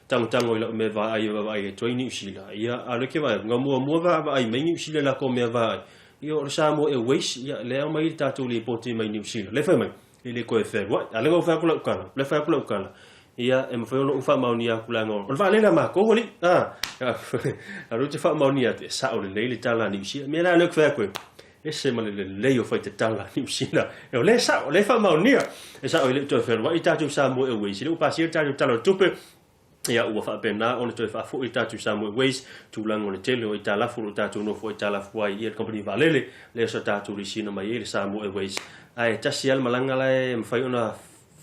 tagotago i lau mea vaai e vaavaai atu ai Niu Sila, ia, a o lea ou te vaai atu, na muamua vaavaai mai Niu Sila i latou mea vaai, ia o le Samoa Airways, ia, lea e aumai le tatou lipoti mai Niu Sila, lea e fai mai, E le toe fealuai. A o lea na ou fai atu lau tala, lea fai atu lau tala, ia, e mafai ona ou faamaonia atu leaga o le vaalele a matou alii, a, a o lea ou te faamaonia atu, e sao lelei le tala a Niu Sila. Mea la lea ou te fai atu ai, ese ma le lelei o faitatala a Niu Sila. O lea e sao, o lea e faamaonia. E sao e le o toe fealuai tatou Samoa Airways, e le ua pasia le tatou Tala o le Tupe, ia ua faapena ona toe faafoi le tatou Samoa Airways, tulaga o le tele o aitalafu o lo o tatou nofo aitalafu ai i le kamupani vaalele, lea sa tatou lisiina mai ai le Samoa Airways. Ae tasi lava le malaga la e mafai ona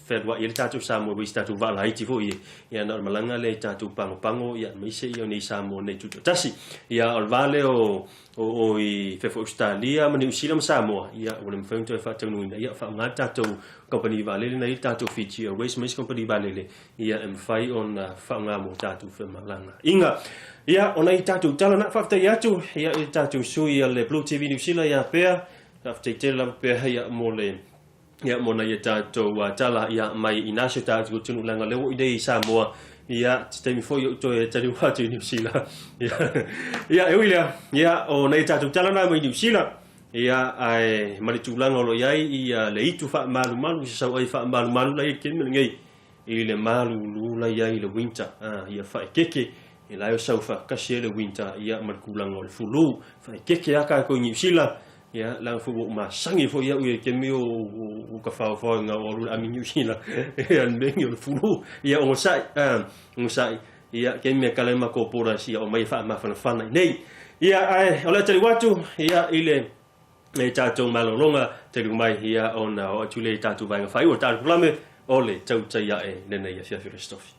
fealuai ai le tatou Samoa Airways, tatou vaa laiti foi ia, ia na o le malaga lea i tatou pagopago, ia aemaise ia o nei Samoa nei tutoatasi. Ia o le va lea o o o i fea foi Ausetalia ma Niu Sila ma Samoa, ia ua le mafai ona toe faataunuuina, ia faaaoga le tatou kamupani vaalele na i ai le tatou Fiji Airways ma isi kamupani vaalele ia e mafai ona faaaoga mo tatou femalagaaiga. Ia, o nai tatou tala na, faafetai atu ia i le tatou sui a le Blue TV New Zealand ia Pea, faafetai tele lava Pea ia mo le ia mo nai a tatou tala ia mai i nasi o tatou atunuu leaga o lea ua i nei i Samoa ia se taimi foi ou toe taliu atu i Niu Sila. Ia, ia e ui lea, ia o nai a tatou tala na mai Niu Sila ia ae ma le tulaga o lo o i ai ia le itu faamalumalu se sau ai faamalumalu la i le taimi lenei i le malulu la i ai i le winter, a, ia whaekeke, e la e o sau whaakasi e le winter, ia ma le tulaga o le fulu, whaekeke a kākou i Niu Sila, ia, leaga foi ua ou masangi foi au i le taimi o, o, o ka whaowhao i ngā o alu le ami Niu Sila, ia le mea o le fulu, ia onosai, a, onosai, ia, kei mea kala e mako pora si o mai e whaamafanafana i nei. Ia, ae, o le a taliu atu, ia, i le, e tatou malologa talu mai ia ona oo atu lea i tatou vaega faaiu o le tatou polokalame o le Tautai Ae lenei afiafi o le Aso Tofi.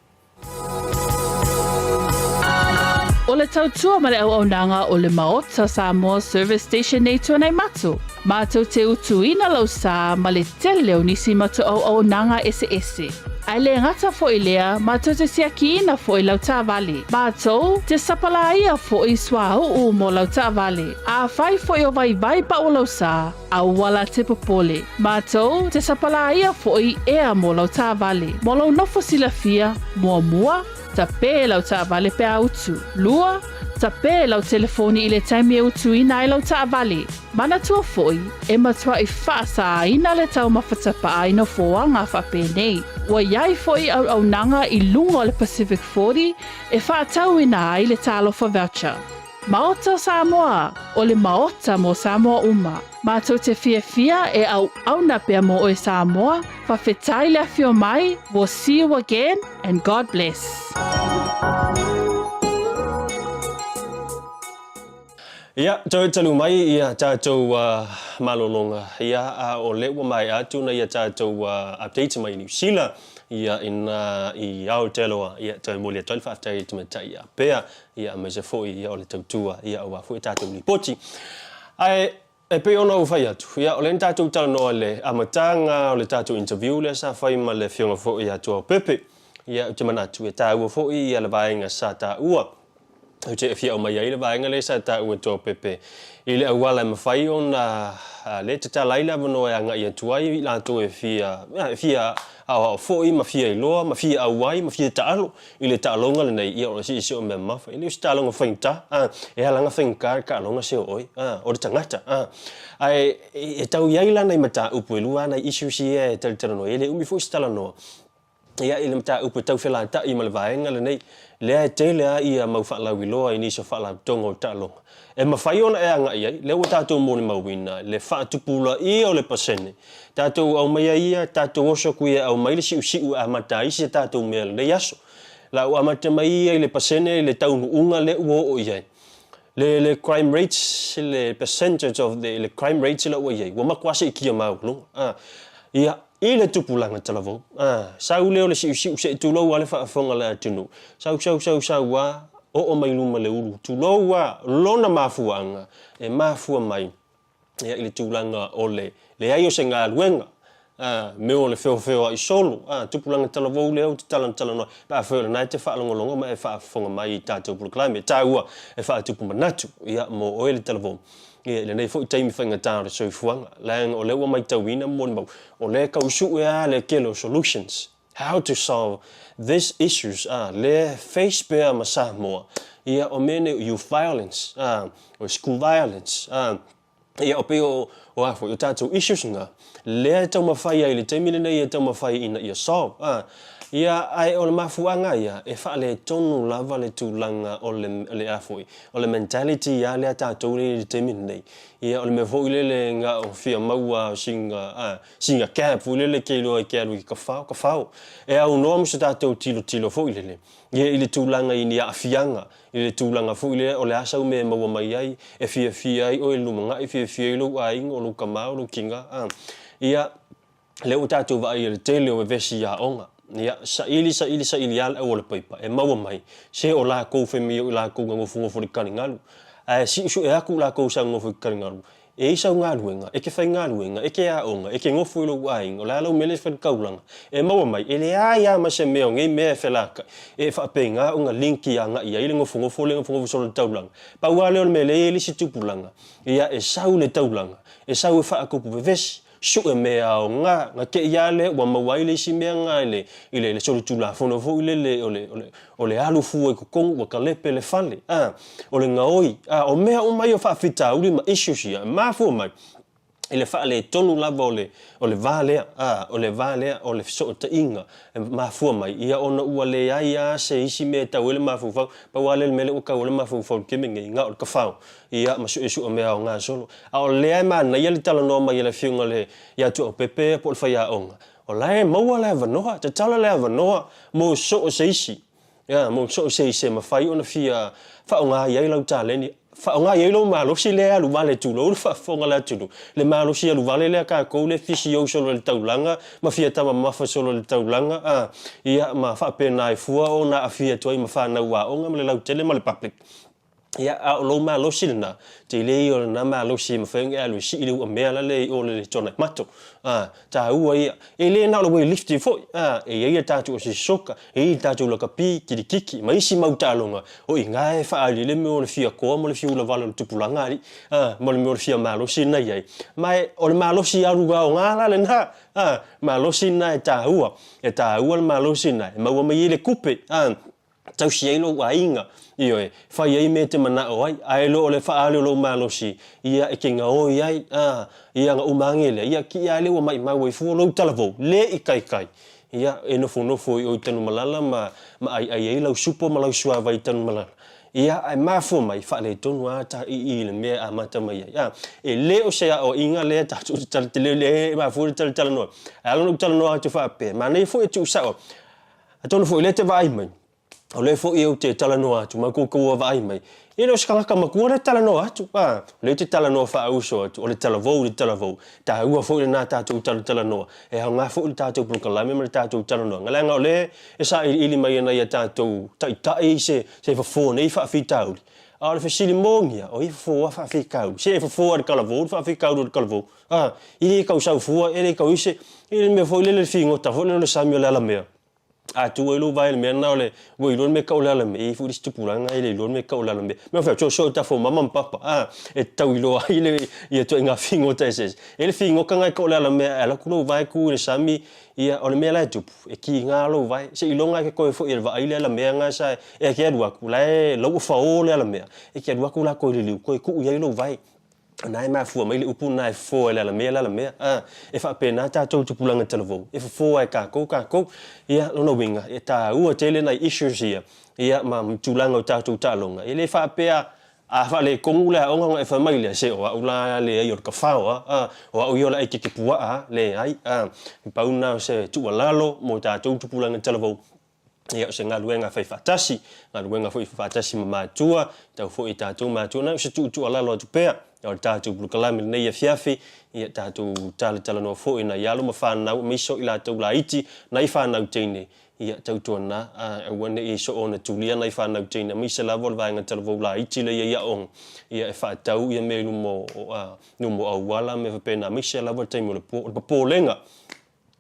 O le tautua ma le auaunaga o le Maota Samoa Service Station nei Tuanaimato, matou te utuina lau sa ma le tele o nisi matou auaunaga eseese. Ae le gata foi lea, matou te siakiina foi lau taavale. Matou te sapalaia foi suauu mo lau taavale. Afai foi o vaivai pau o lau sa, aua la te popole. Matou te sapalaia foi ea mo lau taavale. Mo lou nofo silafia, muamua, Tape lau taavale pe a utu. 2, Tape lau telefoni i le taimi e utuina ai lau taavale. Manatua foi, e matuai faasāina le taumafa tapaa i nofoaga faapenei. Ua i ai foi auaunaga i luga o le Pacific 40 e faatauina ai le Talofa Voucher. Maota o Samoa, o le Maota mo Samoa uma. Matou te fiafia e auauna pea mo oe Samoa, fawhetai le afio mai, we'll see you again and God bless. Ia, toe talu mai ia tatou malologa, ia, a o lea ua maea atu na ia tatou update mai Niu Sila, ia, ina i Aotearoa, ia, toe momoli atu ai le faafetai i le tamaitai ia Pea, ia, aemaise foi ia o le tautua, ia, aua foi tatou lipoti. Ae e pei ona ou fai atu, ia, o lea na tatou talanoa i le amataga o le tatou interview lea sa fai ma le Afioga foi ia Tuaopepe, ia, ou te manatu e taua foi ia le vaega sa taua. Ou te fia aumai ai le vaega lea sa taua e Tuaopepe i le auala e mafai ona le tatala ai le avanoa e agai atu ai i latou e fia, e fia aoao foi ma fia iloa ma fia auai ma fia taalo i le taaloga lenei, ia o le siisii o mea mamafa. E le o se taaloga faigata, a, e ala ona faigata le taaloga se o oe, a, o le tagata, a. Ae e tau i ai la nai mataupu e lua nai issues ia e talatalanoa ai, e le umi foi se talanoa ia i le mataupu e tau felata'i ma le vaega lenei, lea e tele lava ia mau faalauiloa i nisi o faalapotopotoga o taaloga e mafai ona e agai ai, lea ua tatou molimauina le faatupulaia o le pasene, tatou aumaia ia, tatou oso atu ia e aumai le siusiu e amata ai si a tatou mea i lenei aso. La ua amata mai ia i le pasene i le taunuuga lea ua oo i ai. Le, le crime rate, le percentage of the, le crime rate la ua i ai, ua matua siitia maualuga. A, ia, i le tupulaga talavou, a, sau lea o le siusiu se i tulou lava le faafofoga a le atunuu, sau, sau, sau, sau a, oo mai luma le ulu, tulou a, lona mafuaaga, e mafua mai ia, i le tulaga o le leai o se galuega, a, mea o le feofeoai solo, a, tupulaga talavou lea ou te talatalanoa ai, pe afai o lena e te faalogologo ma e faafofoga mai i tatou polokalame taua e faatupu manatu, ia, mo oe le talavou, ia, i lenei foi taimi faigata o le soifuaga, leaga o lea ua maitauina ma molimau, o lea e tau sue lava le tele o solutions, how to solve this issues, a, lea e face pea ma Samoa, ia, o mea nei o youth violence, a, o school violence, a, ia, o pei o, o a foi, o tatou issues na, lea e taumafai ai i le taimi lenei e taumafai ina ia solve, a, ia, ae o le mafuaaga ia, e faaletonu lava le tulaga o le, le a foi, o le mentality a lea tatou lea i le taimi lenei, ia, o le mea foi lele na o fia maua o sina, a, sina cab foi lele e te iloa e te alu i Kafao, Kafao, e aunoa ma se tatou tilotilo foi lele, ia, i le tulaga i ni aafiaga, i le tulaga foi lea o le a sau mea e maua mai ai, e fiafia ai oe i le lumanai, fiafia ai lou aiga, o lou tama, o lou tina, a. Ia, lea ua tatou vaai i le tele o vevesi i aoga. Ia, saili, saili, saili lava le auala paipa e maua mai, se o lakou fai mai o i lakou na nofonofo i le taligalu. Ae siusue atu lakou sa nonofo i le taligalu, E i sau galuega, e te faigaluega, e te aoga, e te nofo i lou aiga, o le a lau mea lea e fai i le taulaga? E maua mai, e leai lava ma se mea o nei mea e felaka'i, e faapena ona linki agai i ai le nofonofo lea e nofonofo solo i le taulaga. Pau lava lea o le mea lea e i ai le isi tupulaga, ia e sau le taulaga, e sau e faatupu vevesi, sue mea aoga, na te i lava lea ua maua ai le isi mea lena i le, i le solitulafono foi lele o le, o le, o le alu fua i totonu ua talepe le fale, a, o le gaoi, a, o mea uma ia o faafitauli ma issues ia, e mafua mai i le faaletonu lava o le, o le va lea, a, o le va lea o le fesootaiga e mafua mai, ia ona ua leai lava se isi mea e tau ai le mafaufau, pau lava lea o le mea lea ua tau ai le mafaufau i le taimi lenei, na o le tafao, ia, ma suesue mea aoga solo. A o lea e manaia le talanoa mai a le Afioga i le, ia Tuaupepe po o le faiaoga, o la e maua le avanoa, tatala le avanoa mo so o se isi, ia, mo so o se isi e mafai ona fia faaaoga i ai lau taleni, faaaoga i ai lou malosi lea e alu vale tulou le faafofoga a le atunuu, le malosi alu vale lea a tatou lea e fisiou solo i le taulaga ma fia tama mamafa solo i le taulaga, a, ia, ma faapena ai fua ona aafia atu ai ma fanau aoga ma le lautele ma le public. Ia, a o lou malosi lena, tele ia o lena malosi e mafai ona e alu e sii le uamea lale i o le Tuanaimato. A, taua ia. E le na o le weightlifting foi, a, e i ai a tatou asosi soka, e i ai le tatou lakapi, kilikiki, ma isi mau taaloga, o i ina e faaali ai le mea o le fia koa ma le fia ulavale o le tupulaga alii, a, ma le mea o le fia malosi lena e i ai. Ma e, o le malosi alu aoga la lena, a, malosi lena e taua. E taua le malosi lena e maua mai ai le kupe, a. Tausi ai lou aiga, ioe, fai ai mea e te manao ai, ae le o le faaali o lou malosi, ia e te gaoi ai, a, ia na uma ane lea, ia kiia lea ua maimau ai fua lou talavou, le ikaika, ia e nofonofo i o i Tanumalala ma, ma aiai ai lau supo ma lau suavai i Tanumalala. Ia, ae mafua mai, faaletonu lava ta i i le mea e amata mai ai. A, e le o se aoaiga lea tatou te tala, le, le e mafua le talatalanoa. Ae ala ona ou talanoa atu faapea, manaia foi e tuusao, Atonu foi o lea e te vaai mai, o lea foi ou te talanoa atu ma kou ua vaai mai, e le o se tagata matua lea e talanoa atu, a, o lea ou te talanoa faauso atu, o le talavou i le talavou, taua foi lena tatou talatalanoa, e aoga foi le tatou polokalame ma le tatou talanoaga, leaga o lea e sailiili mai e nai a tatou taitai se se fofo nei faafitauli, a o le fesili moni lava, o ai e fofoa faafitauli? Se e fofoa e le talavou le faafitauli o le talavou, a, e le tau sau fua, e le tau i se, e le mea foi lele le figota foi lele o le sami o le alamea. A tu ai lou vae i le mea lena o le, ua iloa le mea e tau o le alamea, e i ai foi le isi tupulaga e le iloa le mea e tau o le alamea. Mea fai atu, soosoo i tafa o mama ma papa, a, e tau iloa ai le, ia ituaiga figota eseese. E i ai le figota lena e tau o le alamea, e alu atu lou vae tu i le sami, ia, o le mea la e tupu, e kiga lou vae. Seiloga e te toe foi e vaai le alamea lena sa e te alu atu, la e, la ua fao le alamea, e te alu atu la toe liliu, toe tuu i ai lou vae. O na e mafua mai le upu na e fofo e le alamea le alamea. A, e faapena tatou tupulaga talavou, e fofo lava e tatou tatou. Ia, lona uiga, e taua tele nai issues ia, ia ma tulaga o tatou taaloga. E le faapea a faaletonu le aoga ona e fai mai lea, se o au la leai o le tafao a, a, o au ia o le aikeke puaa a, leai, a. Pau lena o se tuualalo mo tatou tupulaga talavou. Ia, o se galuega fai faatasi, galuega foi faatasi ma matua, tau foi i tatou matua, na o se tuutuualalo atu pea, o le tatou polokalame lenei afiafi, ia tatou talatalanoa foi nai alo ma fanau, aemaise o i latou laiti, nai fanau teine, ia tautuana, aua ne i soona tulia nai fanau teine, aemaise lava o le vaega talavou laiti lea i aoga, ia e faatau ia mea i luma o, luma o auala ma mea faapena, aemaise lava le taimi o le po, o le popolega.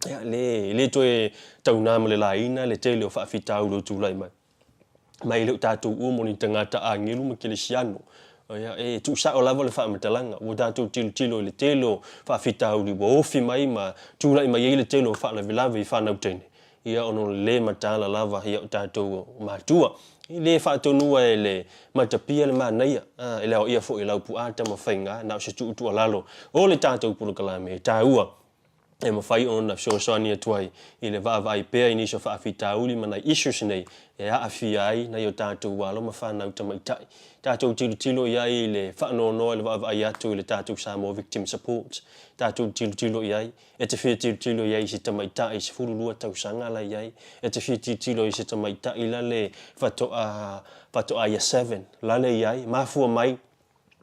Ia, le, le toe taunā ma le laina le tele o faafitauli o tulai mai. Ma e le o tatou uma o ni tagata agelu ma kerisiano. Ia, e tuusao lava le faamatalaga. Ua tatou tilotilo i le tele o faafitauli ua ofi mai ma tulai mai ai le tele o faalavelave i fanau teine, ia ona o le le mataala lava ia o tatou o matua. E le faatonua e le matapia le manaia, e le aoaia foi e Laupua Tamafaiga, na o se tuutuualalo o le tatou polokalame e taua. e mafai ona fesoasoani atu ai i le vaavaai pea i nisi o faafitauli ma nai issues nei e aafia ai nai o tatou alo ma fanau tamaitai. Tatou tilotilo i ai i le faanoanoa i le vaavaai atu i le tatou Samoa Victim Support. Tatou tilotilo i ai, e te fia tilotilo i ai i se tamaitai 12 tausaga la i ai, e te fia tilotilo i se tamaitai la le faatoa, faatoa Year 7 la le i ai, mafua mai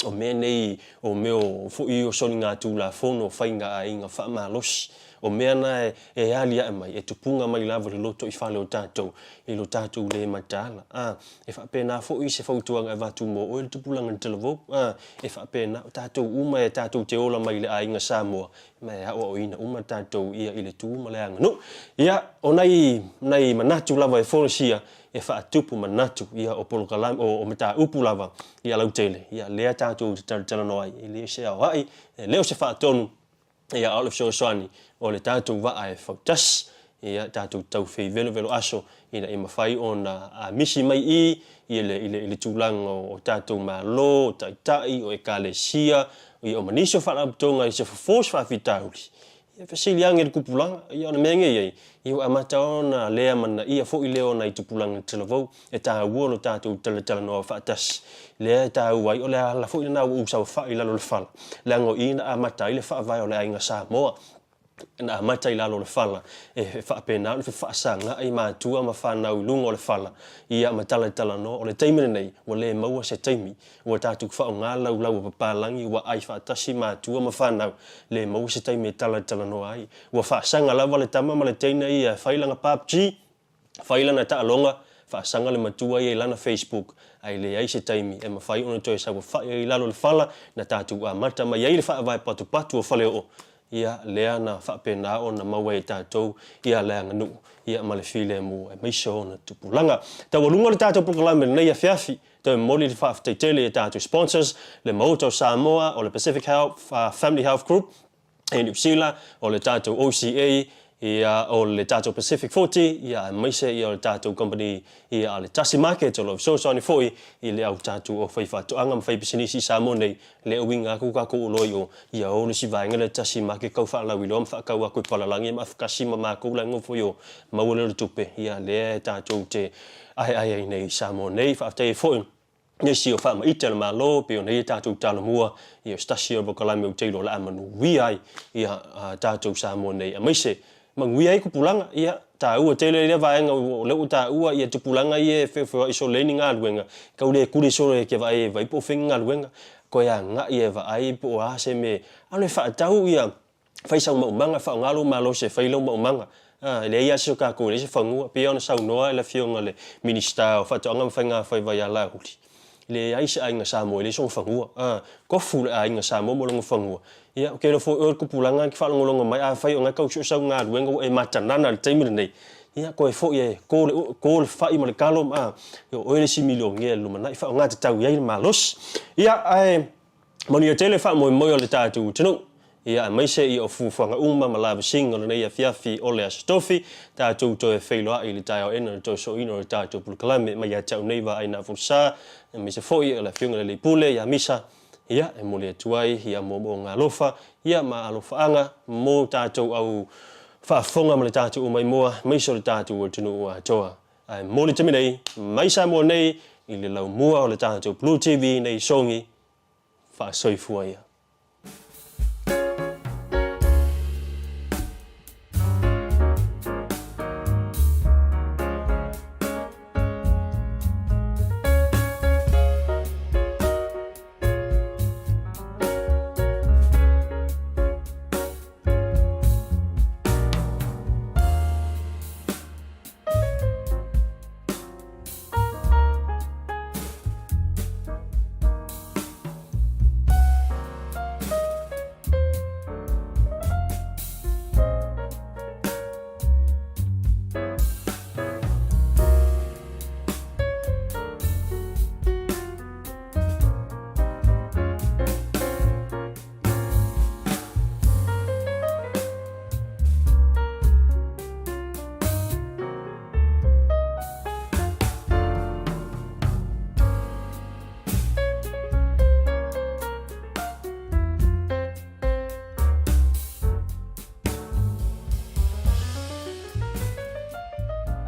O mea nei, o mea o foi o soligatulafono, faiga aiga faamalosi, o mea na e aliae mai, e tupuga mai lava i le lotoifale o tatou, i lo tatou le mataala. A, e faapena foi se fautuaga e avatu mo oe le tupulaga talavou. A, e faapena, o tatou uma e tatou te ola mai i le aiga Samoa, ma e aoaoina uma tatou ia i le tu ma le aganuu. Ia, o nai, nai manatu lava e folasia e faatupu manatu ia o polokalame o mataupu lava ia lautele ia lea tatou te talatalanoa ai e le o se aoai e le o se faatonu ia a o le fesoasoani o le tatou vaa e fautasi ia tatou tau fei velovelo aso ina ia mafai ona misi mai i i le i le i le tulaga o tatou Malo o Taitai o Ekalesia ia o ma nisi o faalapotopotoga i se fofo o se faafitauli Ia fesili ane i le tupulaga, ia o le mea nei ai, ia ua amata ona le amanaia foi lea o nai tupulaga talavou, e taua lo tatou talatalanoa faatasi. Lea e taua ai, o le ala foi lena ua ou saofai i lalo o le fala, leaga o i na amata ai le faavae o le aiga Samoa, na amata i lalo o le fala, e faapena ona fefaasagai matua ma fanau i luga o le fala, ia ma talatalanoa. O le taimi lenei, ua le maua se taimi Ua tatou faaaoga laulau a papalagi, ua ai faatasi matua ma fanau, le maua se taimi e talatalanoa ai. Ua faasaga lava le tama ma le teina ia e fai lana PUBG, fai lana taaloga, Faasaga le matua ia i lana Facebook, ae leai se taimi e mafai ona toe saofai ai i lalo o le fala na tatou amata mai ai le faavae patupatu o Faleoo, ia lea na faapena ona maua ai e tatou ia le aganuu ia ma le filemu aemaise ona tupulaga. Taualuga le tatou polokalame i lenei afiafi, toe momoli le faafetai tele i a tatou sponsors, le Maota o Samoa, o le Pacific Health Family Health Group, i Niu Sila, o le tatou OCA, ia, o le tatou Pacific 40, ia, aemaise ia o le tatou company ia a le Tasi Market o lo o fesoasoani foi i le au tatou o faifaatoaga ma faipisinisi i Samoa nei, le uiga atu tatou oloa i o, ia o le isi vaega lea Tasi Market tau faalauiloa ma faatau atu i palalagi ma afakasi ma matou la e nofo i o, maua lea o le tupe, ia, lea e tatou te aeae ai nei i Samoa nei. Faafetai ai foi. Nisi o faamaite a le Malo pei ona i ai tatou Talomua, ia o se tasi ia o polokalame ou te iloa o le a manuia ai ia tatou Samoa nei aemaise manuia ai tupulaga. Ia, taua tele lea vaega o lea ua taua ia tupulaga ia e feofeoai solo ai ni galuega, tau le kuli solo e te vaai e vaai po o fea ni galuega, toe agai e vaai po o a se mea, a o le faatau ia fai sau maumaga, faaaoga lou malosi e fai lau maumaga. A, e leai lava se o tatou, e leai se fanua. E pei lava ona saunoa le Afioga i le Minisita o Faatoaga ma Faiga Faiva ia Laauli, e leai se aiga Samoa e leai sona fanua. A, tofu le aiga Samoa ma lona fanua. Ia, ou te iloa foi oe le tupulaga e te faalogologo mai, afai o lena e tau sue sau galuega ua e matanana i le taimi lenei, ia, toe foi e to le, to le fai ma le talo, a, ia o oe le isi milionea i le lumanai, faaaoga tatau i ai le malosi. Ia, ae Manuia tele faamoemoe o le tatou atunuu, ia aemaise ia o fuafuaga uma ma lavasiga o lenei afiafi o le Aso Tofi, tatou toe feiloai i le taeao ena o le toe soina o le tatou polokalame mai ia te au nei Vaaina Folasa, aemaise foi o le Afioga i le Alii Pule ia Misa, ia e momoli atu ai ia moomooga alofa ia ma alofaaga mo tatou au faafofoga ma le tatou umaimoa aemaise o le tatou atunuu atoa. Ae momoli taimi nei mai Samoa nei i le laumua o le tatou Blue TV nei Sogi, faasoifua ia.